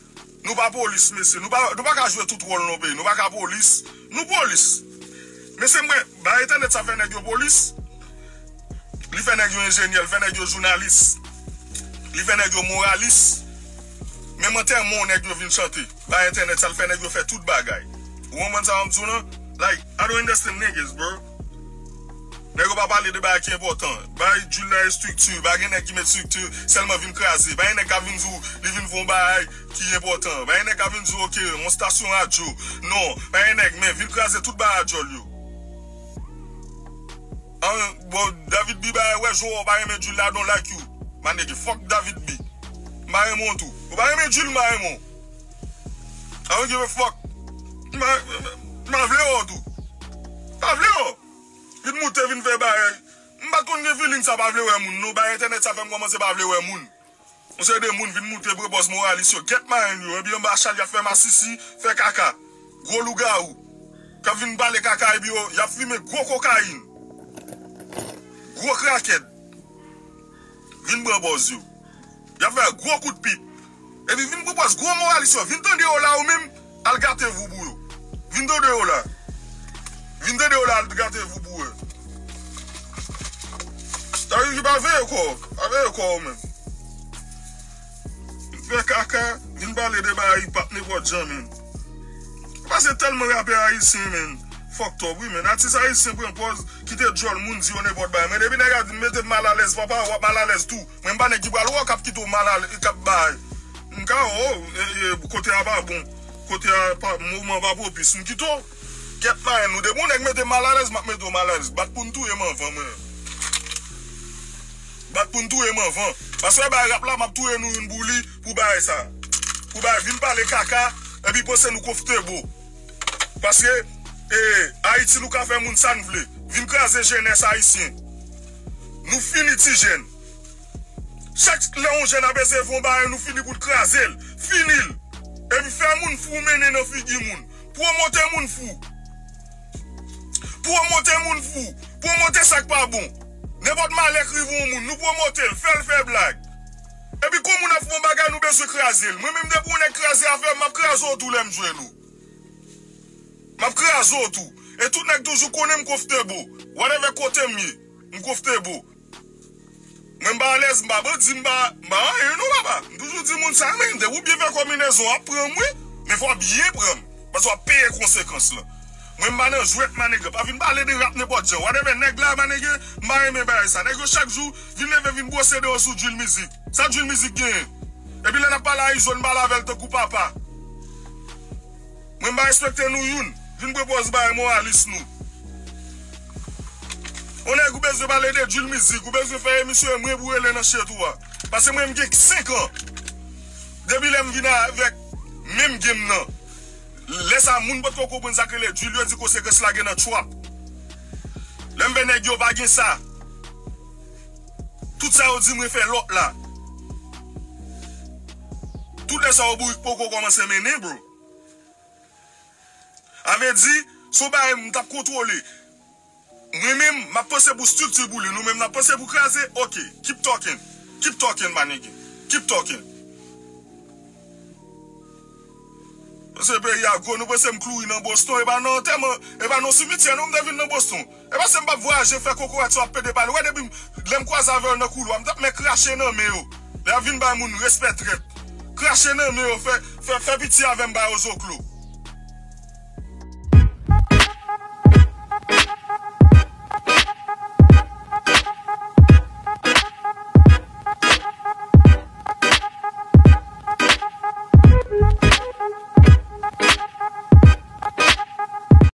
Nou pa polis, mesye. Nou pa, nou pa ka jwe tout wòl nan peyi. Nou pa ka polis. Nou polis. Mesye, mwen, ba entènèt sa fè nèg yo polis. Li fè nèg yo enjenyè, li fè nèg yo jounalis. Li fè nèg yo moralis. Menm antèman yon nèg yo vin chante. Bay entènèt sa, l fè nèg yo fè tout bagay. Ou konprann sa m di w lan? Like, I don't understand niggas, bro. Nèg yo pa pale de bagay ki enpòtan. Bay drill la estrikti. Pa gen nèg ki met estrikti, sèlman vin kraze. Pa gen nèg k ap vin di w, li vin fè yon bagay ki enpòtan. Pa gen nèg k ap vin di w, oke, yon stasyon radyo. Non, pa gen nèg, men vin kraze tout bagay a djòl yo. An, bon, David B, ba wè, Joe, ou pa renmen Jules la, I don't like you. My nigga, fuck David B. M pa renmen w tou. Ou pa renmen Jules, m pa renmen w. I don't give a fuck. M pa, m pa vle w tou. Pa vle w. Vin moute, vin fè bagay. M pa t konn gen feeling sa, pa vle wè moun. Non, bay entènèt sa fè m kòmanse pa vle wè moun. Yon seri de moun vin moute pran pòz moralis yo. Get mind yo. Epi anba chal, y ap fè masisi, fè kaka. Gwo lougawou. K ap vin pale kaka, epi yo, y ap fimen gwo kokayin. Gwo krakèt. Vin pran pòz yo. Y ap fè gwo kout pip. Epi vin pran pòz gwo moralis yo. Vin tande yo la ou menm, al gate vou pou yo. Vin tande yo la. Vin tande yo la, al gate vou pou yo. Sa vle di pa veye kò w. Pa veye kò w menm. Vin fè kaka, vin pale de bagay, pap nenpòt jan, menm. Pase tèlman rapè ayisyen, menm. Fucked up, wi, menm. Atis ayisyen pran pòz, kite djòl moun di yo nenpòt bagay. Men depi nèg la di mete m malalèz, papa, w ap malalèz tou. Mwen m pa nèg ki pral wè w k ap kite w malalèz, k ap bay. M ka wè w, e, e, kote a pa bon. Kote a pa, moman pa pwopis. M kite w. Kèt la, nou depi yon nèg mete m malalèz, m ap mete w malalèz. Bat pou n touye m anvan, mwen. Bat pou n touye m anvan. Paske bay rap la, m ap touye nou youn pou li, pou bagay sa. Pou bagay vin pale kaka, epi panse nou konfte bo. Paske, e, Ayiti, nou ka fè moun sa n vle. Vin kraze jenès ayisyen. Nou fini ti jèn. Chak lè yon jèn ap eseye fè yon bagay, nou fini pou n kraze l. Fini l. Epi fè moun fou mennen nan figi moun. Pwomote moun fou. Pwomote moun fou. Pwomote sa k pa bon. Nenpòt malè k rive yon moun, nou pwomote l, fè l fè blag. Epi kon moun ap fè yon bagay, nou bezwen kraze l. Mwen menm, depi yon nèg kraze afè m, m ap kraze w tou lè m jwenn ou. M ap kraze w tou. E tout nèg toujou konnen m konfte bo. Whatever kote m ye, m konfte bo. Mwen m pa alèz, m pa bandi, m pa, m pa anyen non, papa. M toujou di moun sa, men depi w byen fè konbinezon, w ap pran m, wi. Men fò w byen pran m. Paske w ap peye konsekans lan. Mwen m pa nan jwèt, my nigga. Pa vin pale de rap nenpòt jan. Whatever, nèg la, my nigga, m pa renmen bagay sa. Nèg yo chak jou vin leve, vin bwose de yo sou Drill Music. Sa Drill Music genyen? Epi lè n ap pale a Izo, n pale avè l tankou papa. Mwen m pa respekte nou youn. Vin pran pòz bay moralis nou. Yon nèg ou bezwen pale de Drill Music, ou bezwen fè emisyon e mwen pou rele nan shit ou a. Paske mwen m gen senk an. Depi lè m vin avèk menm game nan. Lè sa moun potko konprann sa k rele drill, yo di konsekans la gen nan trap. Lè m fè nèg yo pa gen sa. Tout sa yo di mwen fè lòt la. Tout lè sa yo bourik poko kòmanse mennen, bro. A vle di, se yon bagay m t ap kontwole. Mwen menm, m ap panse pou strikti pou li. Nou menm, n ap panse pou kraze. Ok, keep talking. Keep talking, my nigga. Keep talking. Panse peyi a gwo, nou panse m kouri nan Boston, e pa nan antèman, e pa nan simityè, non, m te vin nan Boston. E panse m p ap vwayaje, fè kokorat sa w ap pede pale. Wè, depi m, lè m kwaze avè yo nan koulwa, m t ap mèt krache nan men yo. Lè y ap vin bay moun respè trèt. Krache nan men yo, fè, fè, fè piti avè m, ba yo zoklo.